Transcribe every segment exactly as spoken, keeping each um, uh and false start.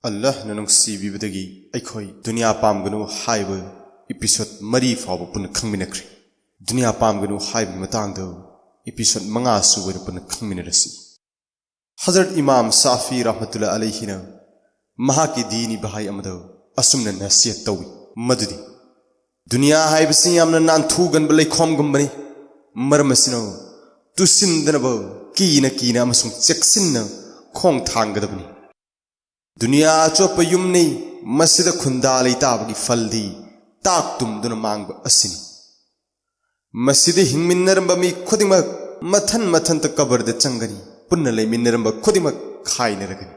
ꯑꯜꯂꯥꯍꯅ ꯅꯨꯡꯁꯤꯕꯤꯕꯗꯒꯤ ꯑꯩꯈꯣꯏ ꯗꯨꯅꯤꯌꯥ ꯄꯥꯝꯒꯅꯨ ꯍꯥꯏꯕ ꯏꯄꯤꯁꯣꯗ ꯃꯔꯤ ꯐꯥꯎꯕ ꯄꯨꯟꯅ ꯈꯪꯃꯤꯟꯅꯈ꯭ꯔꯦ꯫ ꯗꯨꯅꯤꯌꯥ ꯄꯥꯝꯒꯅꯨ ꯍꯥꯏꯕꯒꯤ ꯃꯇꯥꯡꯗ ꯏꯄꯤꯁꯣꯗ ꯃꯉꯥ ꯁꯨꯕꯗ ꯄꯨꯟꯅ ꯈꯪꯃꯤꯟꯅꯔꯁꯤ꯫ ꯍꯖꯔꯠ ꯏꯃꯥꯝ ꯁꯥꯐꯤ ꯔꯍꯃꯇꯨꯜꯂꯥ ꯑꯂꯩꯍꯤꯅ ꯃꯍꯥꯛꯀꯤ ꯗꯤꯅꯤ ꯚꯥꯏ ꯑꯃꯗ ꯑꯁꯨꯝꯅ ꯅꯁꯤꯍꯠ ꯇꯧꯏ, ꯃꯗꯨꯗꯤ ꯗꯨꯅꯤꯌꯥ ꯍꯥꯏꯕꯁꯤ ꯌꯥꯝꯅ ꯅꯥꯟꯊꯨꯒꯟꯕ ꯂꯩꯈꯣꯝꯒꯨꯝꯕꯅꯤ꯫ ꯃꯔꯝ ꯑꯁꯤꯅ ꯇꯨꯁꯤꯟꯗꯅꯕ ꯀꯤꯅ ꯀꯤꯅ ꯑꯃꯁꯨꯡ ꯆꯦꯛꯁꯤꯟꯅ ꯈꯣꯡ ꯊꯥꯡꯒꯗꯕꯅꯤ꯫ ꯗꯨꯅꯤꯌꯥ ꯑꯆꯣꯠꯄ ꯌꯨꯝꯅꯤ꯫ ꯃꯁꯤꯗ ꯈꯨꯟꯗꯥ ꯂꯩꯇꯥꯕꯒꯤ ꯐꯜꯗꯤ ꯇꯥꯛ ꯇꯨꯝꯗꯨꯅ ꯃꯥꯡꯕ ꯑꯁꯤꯅꯤ꯫ ꯃꯁꯤꯗ ꯍꯤꯡꯃꯤꯟꯅꯔꯝꯕ ꯃꯤ ꯈꯨꯗꯤꯡꯃꯛ ꯃꯊꯟ ꯃꯊꯟꯇ ꯀꯕꯔꯗ ꯆꯪꯒꯅꯤ꯫ ꯄꯨꯟꯅ ꯂꯩꯃꯤꯟꯅꯔꯝꯕ ꯈꯨꯗꯤꯡꯃꯛ ꯈꯥꯏꯅꯔꯒꯅꯤ꯫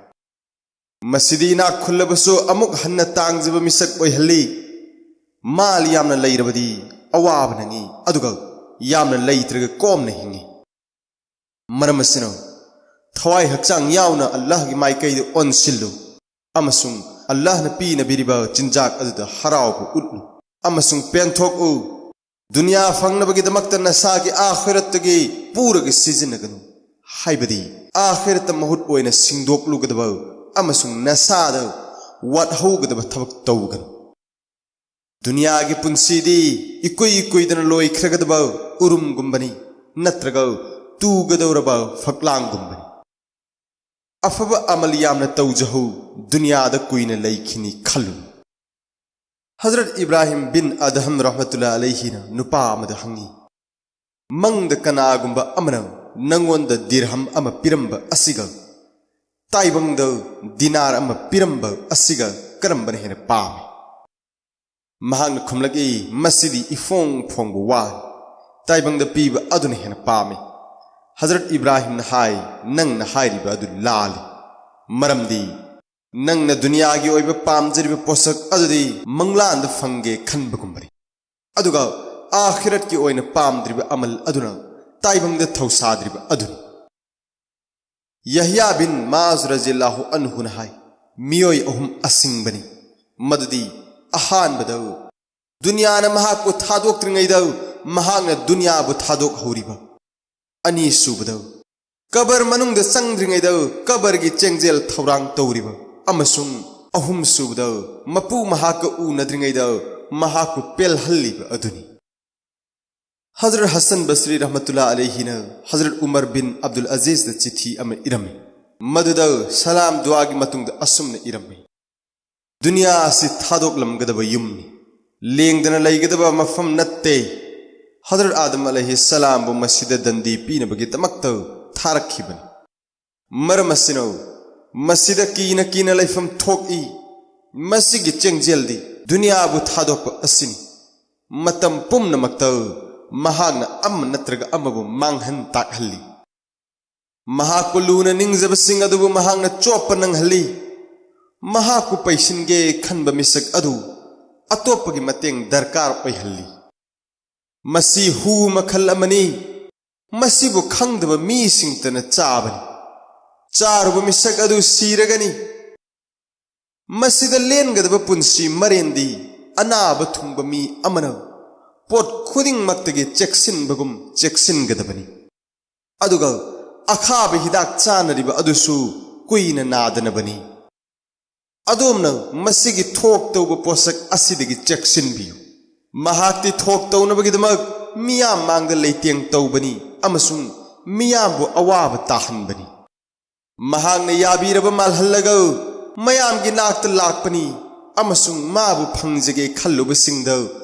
ꯃꯁꯤꯗꯤ ꯏꯅꯥꯛ ꯈꯨꯜꯂꯕꯁꯨ ꯑꯃꯨꯛ ꯍꯟꯅ ꯇꯥꯡꯖꯕ ꯃꯤꯁꯛ ꯑꯣꯏꯍꯜꯂꯤ꯫ ꯃꯥꯜ ꯌꯥꯝꯅ ꯂꯩꯔꯕꯗꯤ ꯑꯋꯥꯕ ꯅꯪꯉꯤ, ꯑꯗꯨꯒ ꯌꯥꯝꯅ ꯂꯩꯇ꯭ꯔꯒ ꯀꯣꯝꯅ ꯍꯤꯡꯉꯤ꯫ ꯃꯔꯝ ꯑꯁꯤꯅ ꯊꯋꯥꯏ ꯍꯛꯆꯥꯡ ꯌꯥꯎꯅ ꯑꯜꯂꯥꯍꯒꯤ ꯃꯥꯏꯀꯩꯗ ꯑꯣꯟꯁꯤꯜꯂꯨ, ꯑꯃꯁꯨꯡ ꯑꯜꯂꯥꯍꯅ ꯄꯤꯅꯕꯤꯔꯤꯕ ꯆꯤꯟꯖꯥꯛ ꯑꯗꯨꯗ ꯍꯔꯥꯎꯕ ꯎꯠꯂꯨ ꯑꯃꯁꯨꯡ ꯄꯦꯟꯊꯣꯛꯎ꯫ ꯗꯨꯅꯤꯌꯥ ꯐꯪꯅꯕꯒꯤꯗꯃꯛꯇ ꯅꯁꯥꯒꯤ ꯑꯥꯈꯤꯔꯠꯇꯒꯤ ꯄꯨꯔꯒ ꯁꯤꯖꯤꯟꯅꯒꯅꯨ, ꯍꯥꯏꯕꯗꯤ ꯑꯥꯈꯤꯔꯠꯇ ꯃꯍꯨꯠ ꯑꯣꯏꯅ ꯁꯤꯡꯗꯣꯛꯂꯨꯒꯗꯕ ꯑꯃꯁꯨꯡ ꯅꯁꯥꯗ ꯋꯥꯠꯍꯧꯒꯗꯕ ꯊꯕꯛ ꯇꯧꯒꯅꯨ꯫ ꯗꯨꯅꯤꯌꯥꯒꯤ ꯄꯨꯟꯁꯤꯗꯤ ꯏꯀꯨꯏ ꯀꯨꯏꯗꯅ ꯂꯣꯏꯈ꯭ꯔꯒꯗꯕ ꯎꯔꯨꯝꯒꯨꯝꯕꯅꯤ, ꯅꯠꯇ꯭ꯔꯒ ꯇꯨꯒꯗꯧꯔꯕ ꯐꯛꯂꯥꯡꯒꯨꯝꯕꯅꯤ꯫ ꯑꯐꯕ ꯑꯃꯜ ꯌꯥꯝꯅ ꯇꯧꯖꯍꯧ, ꯗꯨꯅꯤꯌꯥꯗ ꯀꯨꯏꯅ ꯂꯩꯈꯤꯅꯤ ꯈꯜꯂꯨ꯫ ꯍꯖꯔꯠ ꯏꯕ꯭ꯔꯥꯍꯤꯝ ꯕꯤꯟ ꯑꯗꯍꯝ ꯔꯍꯃꯇꯨꯜꯂꯥ ꯑꯂꯩꯍꯤꯅ ꯅꯨꯄꯥ ꯑꯃꯗ ꯍꯪꯉꯤ, ꯃꯪꯗ ꯀꯅꯥꯒꯨꯝꯕ ꯑꯃꯅ ꯅꯪꯉꯣꯟꯗ ꯗꯤꯔꯍꯝ ꯑꯃ ꯄꯤꯔꯝꯕ ꯑꯁꯤꯒ ꯇꯥꯏꯕꯪꯗ ꯗꯤꯅꯥꯔ ꯑꯃ ꯄꯤꯔꯝꯕ ꯑꯁꯤꯒ ꯀꯔꯝꯕꯅ ꯍꯦꯟꯅ ꯄꯥꯝꯃꯤ? ꯃꯍꯥꯛꯅ ꯈꯨꯝꯂꯛꯏ, ꯃꯁꯤꯗꯤ ꯏꯐꯣꯡ ꯐꯣꯡꯕ ꯋꯥꯅꯤ꯫ ꯇꯥꯏꯕꯪꯗ ꯄꯤꯕ ꯑꯗꯨꯅ ꯍꯦꯟꯅ ꯄꯥꯝꯃꯤ꯫ ꯍꯖꯔꯠ ꯏꯕ꯭ꯔꯥꯍꯤꯝꯅ ꯍꯥꯏ, ꯅꯪꯅ ꯍꯥꯏꯔꯤꯕ ꯑꯗꯨ ꯂꯥꯜꯂꯤ꯫ ꯃꯔꯝꯗꯤ ꯅꯪꯅ ꯗꯨꯅꯤꯌꯥꯒꯤ ꯑꯣꯏꯕ ꯄꯥꯝꯖꯔꯤꯕ ꯄꯣꯠꯁꯛ ꯑꯗꯨꯗꯤ ꯃꯪꯂꯥꯟꯗ ꯐꯪꯒꯦ ꯈꯟꯕꯒꯨꯝꯕꯅꯤ, ꯑꯗꯨꯒ ꯑꯥꯈꯤꯔꯠꯀꯤ ꯑꯣꯏꯅ ꯄꯥꯝꯗ꯭ꯔꯤꯕ ꯑꯃꯜ ꯑꯗꯨꯅ ꯇꯥꯏꯕꯪꯗ ꯊꯧꯁꯥꯗ꯭ꯔꯤꯕ ꯑꯗꯨꯅꯤ꯫ ꯌꯍꯌꯥ ꯕꯤꯟ ꯃꯥꯖ ꯔꯖꯤꯌꯜꯂꯥꯍꯨ ꯑꯟꯍꯨꯅ ꯍꯥꯏ, ꯃꯤꯑꯣꯏ ꯑꯍꯨꯝ ꯑꯁꯤꯡꯕꯅꯤ, ꯃꯗꯨꯗꯤ ꯑꯍꯥꯟꯕꯗ ꯗꯨꯅꯤꯌꯥꯅ ꯃꯍꯥꯛꯄꯨ ꯊꯥꯗꯣꯛꯇ꯭ꯔꯤꯉꯩꯗ ꯃꯍꯥꯛꯅ ꯗꯨꯅꯤꯌꯥꯕꯨ ꯊꯥꯗꯣꯛꯍꯧꯔꯤꯕ, ꯑꯅꯤꯁꯨꯕꯗ ꯀꯕꯔ ꯃꯅꯨꯡꯗ ꯆꯪꯗ꯭ꯔꯤꯉꯩꯗ ꯀꯕꯔꯒꯤ ꯆꯦꯡꯖꯦꯜ ꯊꯧꯔꯥꯡ ꯇꯧꯔꯤꯕ, ꯑꯃꯁꯨꯡ ꯑꯍꯨꯝꯁꯨꯕꯗ, ꯃꯄꯨ ꯃꯍꯥꯛꯀ ꯎꯅꯗ꯭ꯔꯤꯉꯩꯗ ꯃꯍꯥꯛꯄꯨ ꯄꯦꯜꯍꯜꯂꯤꯕ ꯑꯗꯨꯅꯤ꯫ ꯍꯖꯔꯠ ꯍꯁꯟ ꯕꯁꯔꯤ ꯔꯍꯃꯇꯨꯜꯂꯥ ꯑꯂꯩꯍꯤꯅ ꯍꯖꯔꯠ ꯎꯃꯔ ꯕꯤꯟ ꯑꯕꯗꯨꯜ ꯑꯖꯤꯖꯗ ꯆꯤꯊꯤ ꯑꯃ ꯏꯔꯝꯃꯤ꯫ ꯃꯗꯨꯗ ꯁꯂꯥꯝ ꯗꯨꯋꯥꯒꯤ ꯃꯇꯨꯡꯗ ꯑꯁꯨꯝꯅ ꯏꯔꯝꯃꯤ: "ꯗꯨꯅꯤꯌꯥ ꯑꯁꯤ ꯊꯥꯗꯣꯛꯂꯝꯒꯗꯕ ꯌꯨꯝꯅꯤ꯫ ꯂꯦꯡꯗꯅ ꯂꯩꯒꯗꯕ ꯃꯐꯝ ꯅꯠꯇꯦ꯫ ꯍꯖꯔꯠ ꯑꯥꯗꯝ ꯑꯂꯩꯍꯤ ꯁꯂꯥꯝꯕꯨ ꯃꯁꯤꯗ ꯗꯟꯗꯤ ꯄꯤꯅꯕꯒꯤꯗꯃꯛꯇ ꯊꯥꯔꯛꯈꯤꯕꯅꯤ꯫ ꯃꯔꯝ ꯑꯁꯤꯅ, ꯃꯁꯤꯗ ꯀꯤꯅ ꯀꯤꯅ ꯂꯩꯐꯝ ꯊꯣꯛꯏ꯫ ꯃꯁꯤꯒꯤ ꯆꯦꯡꯖꯦꯜꯗꯤ ꯗꯨꯅꯤꯌꯥꯕꯨ ꯊꯥꯗꯣꯛꯄ ꯑꯁꯤꯅꯤ꯫ ꯃꯇꯝ ꯄꯨꯝꯅꯃꯛꯇ ꯃꯍꯥꯛꯅ ꯑꯃ ꯅꯠꯇ꯭ꯔꯒ ꯑꯃꯕꯨ ꯃꯥꯡꯍꯟ ꯇꯥꯛꯍꯜꯂꯤ꯫ ꯃꯍꯥꯛꯄꯨ ꯂꯨꯅ ꯅꯤꯡꯖꯕꯁꯤꯡ ꯑꯗꯨꯕꯨ ꯃꯍꯥꯛꯅ ꯆꯣꯞꯄ ꯅꯪꯍꯜꯂꯤ꯫ ꯃꯍꯥꯛꯄꯨ ꯄꯩꯁꯤꯟꯒꯦ ꯈꯟꯕ ꯃꯤꯁꯛ ꯑꯗꯨ ꯑꯇꯣꯞꯄꯒꯤ ꯃꯇꯦꯡ ꯗꯔꯀꯥꯔ ꯑꯣꯏꯍꯜꯂꯤ꯫ ꯃꯁꯤ ꯍꯨ ꯃꯈꯜ ꯑꯃꯅꯤ꯫ ꯃꯁꯤꯕꯨ ꯈꯪꯗꯕ ꯃꯤꯁꯤꯡꯇꯅ ꯆꯥꯕꯅꯤ꯫ ꯆꯥꯔꯨꯕ ꯃꯤꯁꯛ ꯑꯗꯨ ꯁꯤꯔꯒꯅꯤ꯫ ꯃꯁꯤꯗ ꯂꯦꯟꯒꯗꯕ ꯄꯨꯟꯁꯤ ꯃꯔꯦꯟꯗꯤ ꯑꯅꯥꯕ ꯊꯨꯡꯕ ꯃꯤ ꯑꯃꯅ ꯄꯣꯠ ꯈꯨꯗꯤꯡꯃꯛꯇꯒꯤ ꯆꯦꯛꯁꯤꯟꯕꯒꯨꯝ ꯆꯦꯛꯁꯤꯟꯒꯗꯕꯅꯤ꯫ ꯑꯗꯨꯒ ꯑꯈꯥꯕ ꯍꯤꯗꯥꯛ ꯆꯥꯅꯔꯤꯕ ꯑꯗꯨꯁꯨ ꯀꯨꯏꯅ ꯅꯥꯗꯅꯕꯅꯤ꯫ ꯑꯗꯣꯝꯅ ꯃꯁꯤꯒꯤ ꯊꯣꯛ ꯇꯧꯕ ꯄꯣꯠꯁꯛ ꯑꯁꯤꯗꯒꯤ ꯆꯦꯛꯁꯤꯟꯕꯤꯌꯨ꯫ ꯃꯍꯥꯛꯇꯤ ꯊꯣꯛ ꯇꯧꯅꯕꯒꯤꯗꯃꯛ ꯃꯤꯌꯥꯝ ꯃꯥꯡꯗ ꯂꯩꯇꯦꯡ ꯇꯧꯕꯅꯤ ꯑꯃꯁꯨꯡ ꯃꯤꯌꯥꯝꯕꯨ ꯑꯋꯥꯕ ꯇꯥꯍꯟꯕꯅꯤ꯫ ꯃꯍꯥꯛꯅ ꯌꯥꯕꯤꯔꯕ ꯃꯥꯜꯍꯜꯂꯒ ꯃꯌꯥꯝꯒꯤ ꯅꯥꯛꯇ ꯂꯥꯛꯄꯅꯤ ꯑꯃꯁꯨꯡ ꯃꯥꯕꯨ ꯐꯪꯖꯒꯦ ꯈꯜꯂꯨꯕꯁꯤꯡꯗ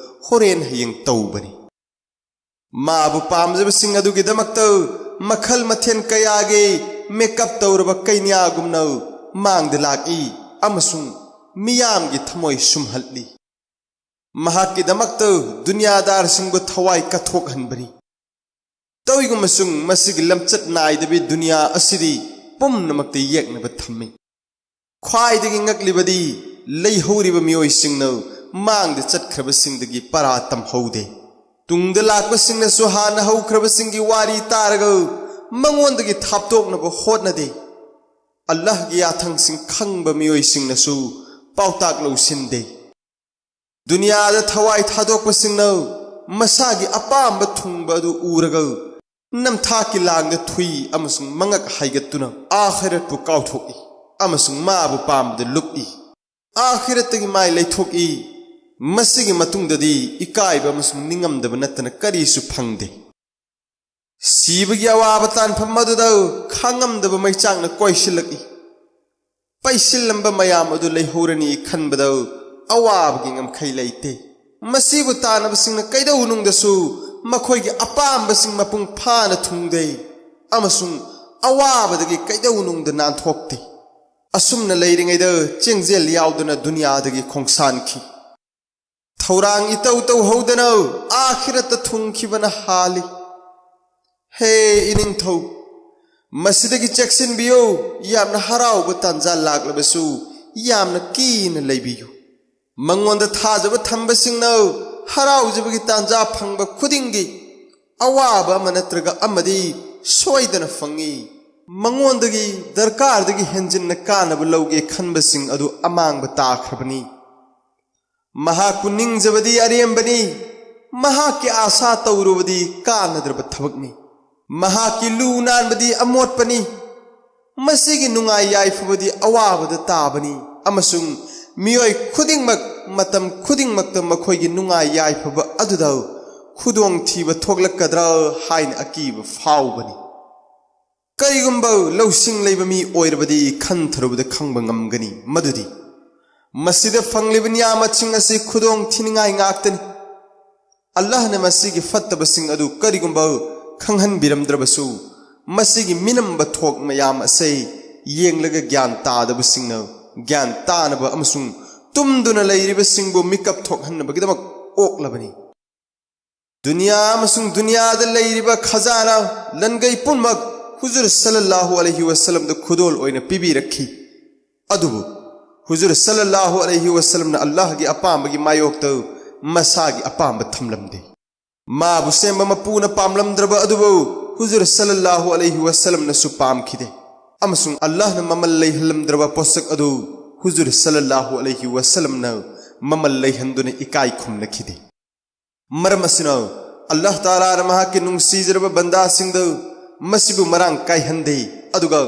ꯍꯣꯔꯦꯟ ꯍꯌꯦꯡ ꯇꯧꯕꯅꯤ꯫ ꯃꯥꯕꯨ ꯄꯥꯝꯖꯕꯁꯤꯡ ꯑꯗꯨꯒꯤꯗꯃꯛꯇ ꯃꯈꯜ ꯃꯊꯦꯜ ꯀꯌꯥꯒꯤ ꯃꯦꯀꯞ ꯇꯧꯔꯕ ꯀꯩꯅ꯭ꯌꯥꯒꯨꯝꯅ ꯃꯥꯡꯗ ꯂꯥꯛꯏ ꯑꯃꯁꯨꯡ ꯃꯤꯌꯥꯝꯒꯤ ꯊꯃꯣꯏ ꯁꯨꯝꯍꯠꯂꯤ꯫ ꯃꯍꯥꯛꯀꯤꯗꯃꯛꯇ ꯗꯨꯅꯤꯌꯥꯗꯥꯔꯁꯤꯡꯕꯨ ꯊꯋꯥꯏ ꯀꯠꯊꯣꯛꯍꯟꯕꯅꯤ꯫ ꯇꯧꯏꯒꯨꯝꯕꯁꯨꯡ ꯃꯁꯤꯒꯤ ꯂꯝꯆꯠ ꯅꯥꯏꯗꯕꯤ ꯗꯨꯅꯤꯌꯥ ꯑꯁꯤꯗꯤ ꯄꯨꯝꯅꯃꯛꯇ ꯌꯦꯛꯅꯕ ꯊꯝꯃꯤ꯫ ꯈ꯭ꯋꯥꯏꯗꯒꯤ ꯉꯛꯂꯤꯕꯗꯤ ꯂꯩꯍꯧꯔꯤꯕ ꯃꯤꯑꯣꯏꯁꯤꯡꯅ ꯃꯥꯡꯗ ꯆꯠꯈ꯭ꯔꯕꯁꯤꯡꯗꯒꯤ ꯄꯔꯥ ꯇꯝꯍꯧꯗꯦ꯫ ꯇꯨꯡꯗ ꯂꯥꯛꯄꯁꯤꯡꯅꯁꯨ ꯍꯥꯟꯅ ꯍꯧꯈ꯭ꯔꯕꯁꯤꯡꯒꯤ ꯋꯥꯔꯤ ꯇꯥꯔꯒ ꯃꯉꯣꯟꯗꯒꯤ ꯊꯥꯞꯇꯣꯛꯅꯕ ꯍꯣꯠꯅꯗꯦ꯫ ꯑꯜꯂꯥꯍꯒꯤ ꯌꯥꯊꯪꯁꯤꯡ ꯈꯪꯕ ꯃꯤꯑꯣꯏꯁꯤꯡꯅꯁꯨ ꯄꯥꯎꯇꯥꯛ ꯂꯧꯁꯤꯟꯗꯦ꯫ ꯗꯨꯅꯤꯌꯥꯗ ꯊꯋꯥꯏ ꯊꯥꯗꯣꯛꯄꯁꯤꯡꯅ ꯃꯁꯥꯒꯤ ꯑꯄꯥꯝꯕ ꯊꯨꯡꯕ ꯑꯗꯨ ꯎꯔꯒ ꯅꯝꯊꯥꯛꯀꯤ ꯂꯥꯡꯗ ꯊꯨꯏ ꯑꯃꯁꯨꯡ ꯃꯉꯛ ꯍꯥꯏꯒꯠꯇꯨꯅ ꯑꯥꯈꯤꯔꯠꯄꯨ ꯀꯥꯎꯊꯣꯛꯏ꯫ ꯑꯃꯁꯨꯡ ꯃꯥꯕꯨ ꯄꯥꯝꯕꯗ ꯂꯨꯞꯏ꯫ ꯑꯥꯈꯤꯔꯠꯇꯒꯤ ꯃꯥꯏ ꯂꯩꯊꯣꯛꯏ꯫ ꯃꯁꯤꯒꯤ ꯃꯇꯨꯡꯗꯗꯤ ꯏꯀꯥꯏꯕ ꯑꯃꯁꯨꯡ ꯅꯤꯡꯉꯝꯗꯕ ꯅꯠꯇꯅ ꯀꯔꯤꯁꯨ ꯐꯪꯗꯦ꯫ ꯁꯤꯕꯒꯤ ꯑꯋꯥꯕ ꯇꯥꯟꯐꯝ ꯑꯗꯨꯗ ꯈꯥꯡꯉꯝꯗꯕ ꯃꯩꯆꯥꯛꯅ ꯀꯣꯏꯁꯤꯜꯂꯛꯏ꯫ ꯄꯩꯁꯤꯜꯂꯝꯕ ꯃꯌꯥꯝ ꯑꯗꯨ ꯂꯩꯍꯧꯔꯅꯤ ꯈꯟꯕꯗ ꯑꯋꯥꯕꯒꯤ ꯉꯝꯈꯩ ꯂꯩꯇꯦ꯫ ꯃꯁꯤꯕꯨ ꯇꯥꯟꯅꯕꯁꯤꯡꯅ ꯀꯩꯗꯧꯅꯨꯡꯗꯁꯨ ꯃꯈꯣꯏꯒꯤ ꯑꯄꯥꯝꯕꯁꯤꯡ ꯃꯄꯨꯡ ꯐꯥꯅ ꯊꯨꯡꯗꯦ ꯑꯃꯁꯨꯡ ꯑꯋꯥꯕꯗꯒꯤ ꯀꯩꯗꯧꯅꯨꯡꯗ ꯅꯥꯟꯊꯣꯛꯇꯦ꯫ ꯑꯁꯨꯝꯅ ꯂꯩꯔꯤꯉꯩꯗ ꯆꯦꯡꯖꯦꯜ ꯌꯥꯎꯗꯅ ꯗꯨꯅꯤꯌꯥꯗꯒꯤ ꯈꯣꯡꯁꯥꯟꯈꯤ꯫ ꯊꯧꯔꯥꯡ ꯏꯇꯧ ꯇꯧꯍꯧꯗꯅ ꯑꯥꯈꯤꯔꯠꯇ ꯊꯨꯡꯈꯤꯕꯅ ꯍꯥꯜꯂꯤ꯫ ꯍꯦ ꯏꯅꯤꯡꯊꯧ, ꯃꯁꯤꯗꯒꯤ ꯆꯦꯛꯁꯤꯟꯕꯤꯌꯨ꯫ ꯌꯥꯝꯅ ꯍꯔꯥꯎꯕ ꯇꯥꯟꯖꯥ ꯂꯥꯛꯂꯕꯁꯨ ꯌꯥꯝꯅ ꯀꯤꯅ ꯂꯩꯕꯤꯌꯨ꯫ ꯃꯉꯣꯟꯗ ꯊꯥꯖꯕ ꯊꯝꯕꯁꯤꯡꯅ ꯍꯔꯥꯎꯖꯕꯒꯤ ꯇꯥꯟꯖꯥ ꯐꯪꯕ ꯈꯨꯗꯤꯡꯒꯤ ꯑꯋꯥꯕ ꯑꯃ ꯅꯠꯇ꯭ꯔꯒ ꯑꯃꯗꯤ ꯁꯣꯏꯗꯅ ꯐꯪꯏ꯫ ꯃꯉꯣꯟꯗꯒꯤ ꯗꯔꯀꯥꯔꯗꯒꯤ ꯍꯦꯟꯖꯤꯟꯅ ꯀꯥꯟꯅꯕ ꯂꯧꯒꯦ ꯈꯟꯕꯁꯤꯡ ꯑꯗꯨ ꯑꯃꯥꯡꯕ ꯇꯥꯈ꯭ꯔꯕꯅꯤ꯫ ꯃꯍꯥꯛꯄꯨ ꯅꯤꯡꯖꯕꯗꯤ ꯑꯔꯦꯝꯕꯅꯤ꯫ ꯃꯍꯥꯛꯀꯤ ꯑꯥꯁꯥ ꯇꯧꯔꯨꯕꯗꯤ ꯀꯥꯟꯅꯗ꯭ꯔꯕ ꯊꯕꯛꯅꯤ꯫ ꯃꯍꯥꯛꯀꯤ ꯂꯨ ꯅꯥꯟꯕꯗꯤ ꯑꯃꯣꯠꯄꯅꯤ꯫ ꯃꯁꯤꯒꯤ ꯅꯨꯡꯉꯥꯏ ꯌꯥꯏꯐꯕꯗꯤ ꯑꯋꯥꯕꯗ ꯇꯥꯕꯅꯤ, ꯑꯃꯁꯨꯡ ꯃꯤꯑꯣꯏ ꯈꯨꯗꯤꯡꯃꯛ ꯃꯇꯝ ꯈꯨꯗꯤꯡꯃꯛꯇ ꯃꯈꯣꯏꯒꯤ ꯅꯨꯡꯉꯥꯏ ꯌꯥꯏꯐꯕ ꯑꯗꯨꯗ ꯈꯨꯗꯣꯡꯊꯤꯕ ꯊꯣꯛꯂꯛꯀꯗ꯭ꯔꯥ ꯍꯥꯏꯅ ꯑꯀꯤꯕ ꯐꯥꯎꯕꯅꯤ꯫ ꯀꯔꯤꯒꯨꯝꯕ ꯂꯧꯁꯤꯡ ꯂꯩꯕ ꯃꯤ ꯑꯣꯏꯔꯕꯗꯤ ꯈꯟꯊꯔꯨꯕꯗ ꯈꯪꯕ ꯉꯝꯒꯅꯤ ꯃꯗꯨꯗꯤ ꯃꯁꯤꯗ ꯐꯪꯂꯤꯕ ꯅꯤꯌꯥꯃꯠꯁꯤꯡ ꯑꯁꯤ ꯈꯨꯗꯣꯡ ꯊꯤꯅꯤꯡꯉꯥꯏ ꯉꯥꯛꯇꯅꯤ꯫ ꯑꯜꯂꯥꯍꯅ ꯃꯁꯤꯒꯤ ꯐꯠꯇꯕꯁꯤꯡ ꯑꯗꯨ ꯀꯔꯤꯒꯨꯝꯕ ꯈꯪꯍꯟꯕꯤꯔꯝꯗ꯭ꯔꯕꯁꯨ, ꯃꯁꯤꯒꯤ ꯃꯤꯅꯝꯕ ꯊꯣꯛ ꯃꯌꯥꯝ ꯑꯁꯤ ꯌꯦꯡꯂꯒ ꯒ꯭ꯌꯥꯟ ꯇꯥꯗꯕꯁꯤꯡꯅ ꯒ꯭ꯌꯥꯟ ꯇꯥꯅꯕ ꯑꯃꯁꯨꯡ ꯇꯨꯝꯗꯨꯅ ꯂꯩꯔꯤꯕꯁꯤꯡꯕꯨ ꯃꯤꯀꯞ ꯊꯣꯛꯍꯟꯅꯕꯒꯤꯗꯃꯛ ꯑꯣꯛꯂꯕꯅꯤ꯫ ꯗꯨꯅꯤꯌꯥ ꯑꯃꯁꯨꯡ ꯗꯨꯅꯤꯌꯥꯗ ꯂꯩꯔꯤꯕ ꯈꯖꯥꯅꯥ, ꯂꯟꯒꯩ ꯄꯨꯝꯅꯃꯛ ꯍꯨꯖꯨꯔ ꯁꯜꯂꯜꯂꯥꯍꯨ ꯑꯂꯩꯍꯤ ꯋꯁꯜꯂꯝꯗ ꯈꯨꯗꯣꯜ ꯑꯣꯏꯅ ꯄꯤꯕꯤꯔꯛꯈꯤ꯫ ꯑꯗꯨꯕꯨ ꯍꯨꯖꯨꯔ ꯁꯜꯂꯜꯂꯥꯍꯨ ꯑꯂꯩꯍꯤ ꯋꯁꯜꯂꯝꯅ ꯑꯜꯂꯥꯍꯒꯤ ꯑꯄꯥꯝꯕꯒꯤ ꯃꯥꯌꯣꯛꯇ ꯃꯁꯥꯒꯤ ꯑꯄꯥꯝꯕ ꯊꯝꯂꯝꯗꯦ꯫ ꯃꯥꯕꯨ ꯁꯦꯝꯕ ꯃꯄꯨꯅ ꯄꯥꯝꯂꯝꯗ꯭ꯔꯕ ꯑꯗꯨꯕꯨ ꯍꯨꯖꯨꯔ ꯁꯜꯂꯜꯂꯥꯍꯨ ꯑꯂꯩꯍꯤ ꯋꯁꯜꯂꯝꯅꯁꯨ ꯄꯥꯝꯈꯤꯗꯦ, ꯑꯃꯁꯨꯡ ꯑꯜꯂꯥꯍꯅ ꯃꯃꯜ ꯂꯩꯍꯜꯂꯝꯗ꯭ꯔꯕ ꯄꯣꯠꯁꯛ ꯑꯗꯨ ꯍꯨꯖꯨꯔ ꯁꯜꯂꯜꯂꯥꯍꯨ ꯑꯂꯩꯍꯤ ꯋꯁꯜꯂꯝꯅ ꯃꯃꯜ ꯂꯩꯍꯟꯗꯨꯅ ꯏꯀꯥꯏ ꯈꯨꯝꯅꯈꯤꯗꯦ꯫ ꯃꯔꯝ ꯑꯁꯤꯅ ꯑꯜꯂꯥꯍ ꯇꯥꯂꯥꯅ ꯃꯍꯥꯛꯀꯤ ꯅꯨꯡꯁꯤꯖꯔꯕ ꯕꯟꯗꯥꯁꯤꯡꯗ ꯃꯁꯤꯕꯨ ꯃꯔꯥꯡ ꯀꯥꯏꯍꯟꯗꯦ, ꯑꯗꯨꯒ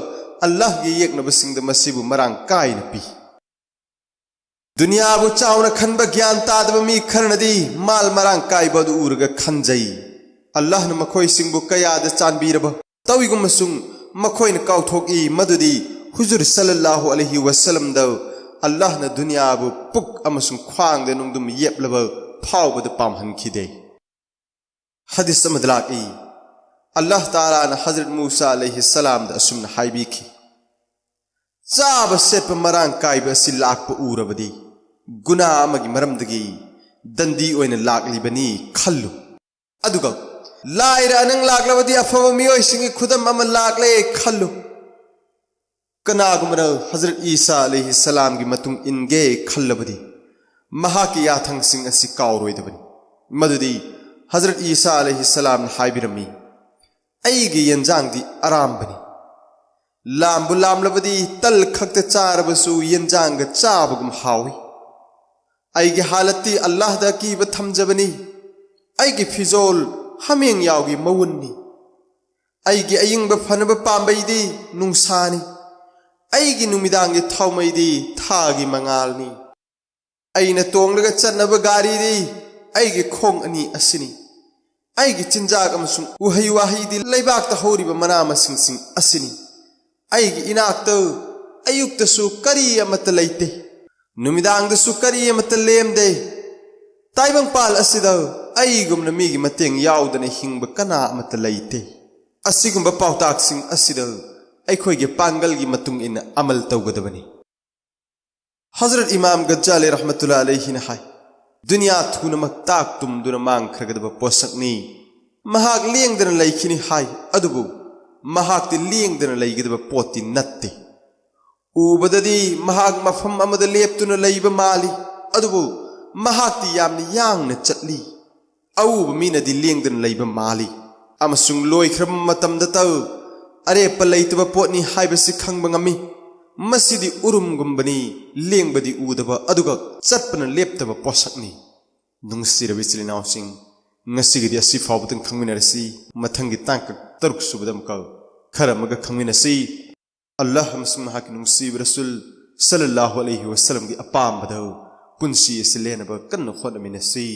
ꯑꯜꯂꯥꯍꯒꯤ ꯌꯦꯛꯅꯕꯁꯤꯡꯗ ꯃꯁꯤꯕꯨ ꯃꯔꯥꯡ ꯀꯥꯏꯅ ꯄꯤ꯫ ꯗꯨꯅꯤꯌꯥꯕꯨ ꯆꯥꯎꯅ ꯈꯟꯕ ꯒ꯭ꯌꯥꯟ ꯇꯥꯗꯕ ꯃꯤ ꯈꯔꯅꯗꯤ ꯃꯥꯜ ꯃꯔꯥꯡ ꯀꯥꯏꯕ ꯑꯗꯨ ꯎꯔꯒ ꯈꯟꯖꯩ, "ꯑꯜꯂꯥꯍꯅ ꯃꯈꯣꯏꯁꯤꯡꯕꯨ ꯀꯌꯥꯗ ꯆꯥꯟꯕꯤꯔꯕ?" ꯇꯧꯏꯒꯨꯝꯕꯁꯨꯡ ꯃꯈꯣꯏꯅ ꯀꯥꯎꯊꯣꯛꯏ ꯃꯗꯨꯗꯤ ꯍꯨꯖꯨꯔ ꯁꯜꯂꯜꯂꯥꯍꯨ ꯑꯂꯩꯍꯤ ꯋꯁꯜꯂꯝꯗ ꯑꯜꯂꯥꯍꯅ ꯗꯨꯅꯤꯌꯥꯕꯨ ꯄꯨꯛ ꯑꯃꯁꯨꯡ ꯈ꯭ꯋꯥꯡꯗ ꯅꯨꯡꯗꯨꯝ ꯌꯦꯞꯂꯕ ꯐꯥꯎꯕꯗ ꯄꯥꯝꯍꯟꯈꯤꯗꯦ꯫ ꯍꯗꯤꯁ ꯑꯃꯗ ꯂꯥꯛꯏ, ꯑꯜꯂꯥꯍ ꯇꯥꯂꯥꯅ ꯍꯖꯔꯠ ꯃꯨꯁꯥ ꯑꯂꯩꯍꯤ ꯁꯂꯥꯝꯗ ꯑꯁꯨꯝꯅ ꯍꯥꯏꯕꯤꯈꯤ, "ꯆꯥꯕ ꯁꯦꯠꯄ ꯃꯔꯥꯡ ꯀꯥꯏꯕ ꯑꯁꯤ ꯂꯥꯛꯄ ꯎꯔꯕꯗꯤ ꯒꯨꯅꯥ ꯑꯃꯒꯤ ꯃꯔꯝꯗꯒꯤ ꯗꯟꯗꯤ ꯑꯣꯏꯅ ꯂꯥꯛꯂꯤꯕꯅꯤ ꯈꯜꯂꯨ꯫ ꯑꯗꯨꯒ ꯂꯥꯏꯔ ꯅꯪ ꯂꯥꯛꯂꯕꯗꯤ ꯑꯐꯕ ꯃꯤꯑꯣꯏꯁꯤꯡꯒꯤ ꯈꯨꯗꯝ ꯑꯃ ꯂꯥꯛꯂꯦ ꯈꯜꯂꯨ꯫ ꯀꯅꯥꯒꯨꯝꯕꯅ ꯍꯖꯔꯠ ꯏꯁꯥ ꯑꯂꯩꯍꯤ ꯁꯂꯥꯝꯒꯤ ꯃꯇꯨꯡ ꯏꯟꯒꯦ ꯈꯜꯂꯕꯗꯤ ꯃꯍꯥꯛꯀꯤ ꯌꯥꯊꯪꯁꯤꯡ ꯑꯁꯤ ꯀꯥꯎꯔꯣꯏꯗꯕꯅꯤ꯫ ꯃꯗꯨꯗꯤ ꯍꯖꯔꯠ ꯏꯁꯥ ꯑꯂꯩꯍꯤ ꯁꯂꯥꯝꯅ ꯍꯥꯏꯕꯤꯔꯝꯃꯤ, 'ꯑꯩꯒꯤ ꯌꯦꯟꯖꯥꯡꯗꯤ ꯑꯔꯥꯝꯕꯅꯤ꯫ ꯂꯥꯝꯕꯨ ꯂꯥꯝꯂꯕꯗꯤ ꯇꯜ ꯈꯛꯇ ꯆꯥꯔꯕꯁꯨ ꯌꯦꯟꯖꯥꯡꯒ ꯆꯥꯕꯒꯨꯝ ꯍꯥꯎꯏ꯫ ꯑꯩꯒꯤ ꯍꯥꯂꯠꯇꯤ ꯑꯜꯂꯥꯍꯗ ꯑꯀꯤꯕ ꯊꯝꯖꯕꯅꯤ꯫ ꯑꯩꯒꯤ ꯐꯤꯖꯣꯜ ꯍꯥꯃꯦꯡ ꯌꯥꯎꯒꯤ ꯃꯎꯟꯅꯤ꯫ ꯑꯩꯒꯤ ꯑꯏꯪꯕ ꯐꯅꯕ ꯄꯥꯝꯕꯩꯗꯤ ꯅꯨꯡꯁꯥꯅꯤ꯫ ꯑꯩꯒꯤ ꯅꯨꯃꯤꯗꯥꯡꯒꯤ ꯊꯥꯎꯃꯩꯗꯤ ꯊꯥꯒꯤ ꯃꯉꯥꯜꯅꯤ꯫ ꯑꯩꯅ ꯇꯣꯡꯂꯒ ꯆꯠꯅꯕ ꯒꯥꯔꯤꯗꯤ ꯑꯩꯒꯤ ꯈꯣꯡ ꯑꯅꯤ ꯑꯁꯤꯅꯤ꯫ ꯑꯩꯒꯤ ꯆꯤꯟꯖꯥꯛ ꯑꯃꯁꯨꯡ ꯎꯍꯩ ꯋꯥꯍꯩꯗꯤ ꯂꯩꯕꯥꯛꯇ ꯍꯧꯔꯤꯕ ꯃꯅꯥ ꯃꯁꯤꯡꯁꯤꯡ ꯑꯁꯤꯅꯤ꯫ ꯑꯩꯒꯤ ꯏꯅꯥꯛꯇ ꯑꯌꯨꯛꯇꯁꯨ ꯀꯔꯤ ꯑꯃꯠꯇ ꯂꯩꯇꯦ, ꯅꯨꯃꯤꯗꯥꯡꯗꯁꯨ ꯀꯔꯤ ꯑꯃꯠꯇ ꯂꯦꯝꯗꯦ꯫ ꯇꯥꯏꯕꯪꯄꯥꯜ ꯑꯁꯤꯗ ꯑꯩꯒꯨꯝꯅ ꯃꯤꯒꯤ ꯃꯇꯦꯡ ꯌꯥꯎꯗꯅ ꯍꯤꯡꯕ ꯀꯅꯥ ꯑꯃꯠꯇ ꯂꯩꯇꯦ꯫ ꯑꯁꯤꯒꯨꯝꯕ ꯄꯥꯎꯇꯥꯛꯁꯤꯡ ꯑꯁꯤꯗ ꯑꯩꯈꯣꯏꯒꯤ ꯄꯥꯡꯒꯜꯒꯤ ꯃꯇꯨꯡ ꯏꯟꯅ ꯑꯃꯜ ꯇꯧꯒꯗꯕꯅꯤ.'" ꯍꯖꯔꯠ ꯏꯃꯥꯝ ꯒꯖꯥꯂꯤ ꯔꯍꯃꯇꯨꯜꯂꯥ ꯑꯂꯩꯍꯤꯅ ꯍꯥꯏ, "ꯗꯨꯅꯤꯌꯥ ꯊꯨꯅꯃꯛ ꯇꯥꯛ ꯇꯨꯝꯗꯨꯅ ꯃꯥꯡꯈ꯭ꯔꯒꯗꯕ ꯄꯣꯠꯁꯛꯅꯤ꯫ ꯃꯍꯥꯛ ꯂꯦꯡꯗꯅ ꯂꯩꯈꯤꯅꯤ ꯍꯥꯏ, ꯑꯗꯨꯕꯨ ꯃꯍꯥꯛꯇꯤ ꯂꯦꯡꯗꯅ ꯂꯩꯒꯗꯕ ꯄꯣꯠꯇꯤ ꯅꯠꯇꯦ꯫ ꯎꯕꯗꯗꯤ ꯃꯍꯥꯛ ꯃꯐꯝ ꯑꯃꯗ ꯂꯦꯞꯇꯨꯅ ꯂꯩꯕ ꯃꯥꯜꯂꯤ, ꯑꯗꯨꯕꯨ ꯃꯍꯥꯛꯇꯤ ꯌꯥꯝꯅ ꯌꯥꯡꯅ ꯆꯠꯂꯤ꯫ ꯑꯎꯕ ꯃꯤꯅꯗꯤ ꯂꯦꯡꯗꯅ ꯂꯩꯕ ꯃꯥꯜꯂꯤ, ꯑꯃꯁꯨꯡ ꯂꯣꯏꯈ꯭ꯔꯕ ꯃꯇꯝꯗꯇ ꯑꯔꯦꯞꯄ ꯂꯩꯇꯕ ꯄꯣꯠꯅꯤ ꯍꯥꯏꯕꯁꯤ ꯈꯪꯕ ꯉꯝꯃꯤ꯫ ꯃꯁꯤꯗꯤ ꯎꯔꯨꯝꯒꯨꯝꯕꯅꯤ, ꯂꯦꯡꯕꯗꯤ ꯎꯗꯕ, ꯑꯗꯨꯒ ꯆꯠꯄꯅ ꯂꯦꯞꯇꯕ ꯄꯣꯠꯁꯛꯅꯤ꯫ ꯅꯨꯡꯁꯤꯔꯕ ꯏꯆꯤꯜ ꯏꯅꯥꯎꯁꯤꯡ, ꯉꯁꯤꯒꯤꯗꯤ ꯑꯁꯤ ꯐꯥꯎꯕꯗꯪ ꯈꯪꯃꯤꯟꯅꯔꯁꯤ꯫ ꯃꯊꯪꯒꯤ ꯇꯥꯡꯀꯛ ꯇꯔꯨꯛ ꯁꯨꯕꯗ ꯑꯃꯨꯛꯀ ꯈꯔ ꯑꯃꯒ ꯈꯪꯃꯤꯟꯅꯁꯤ꯫ ꯑꯜꯂꯥꯍ ꯑꯃꯁꯨꯡ ꯃꯍꯥꯛꯀꯤ ꯅꯨꯡꯁꯤꯕ ꯔꯁꯨꯜ ꯁꯜꯂꯜꯂꯥꯍꯨ ꯑꯂꯩꯍꯤ ꯋꯁꯜꯂꯝꯒꯤ ꯑꯄꯥꯝꯕꯗ ꯄꯨꯟꯁꯤ ꯑꯁꯤ ꯂꯦꯟꯅꯕ ꯀꯟꯅ ꯍꯣꯠꯅꯃꯤꯟꯅꯁꯤ꯫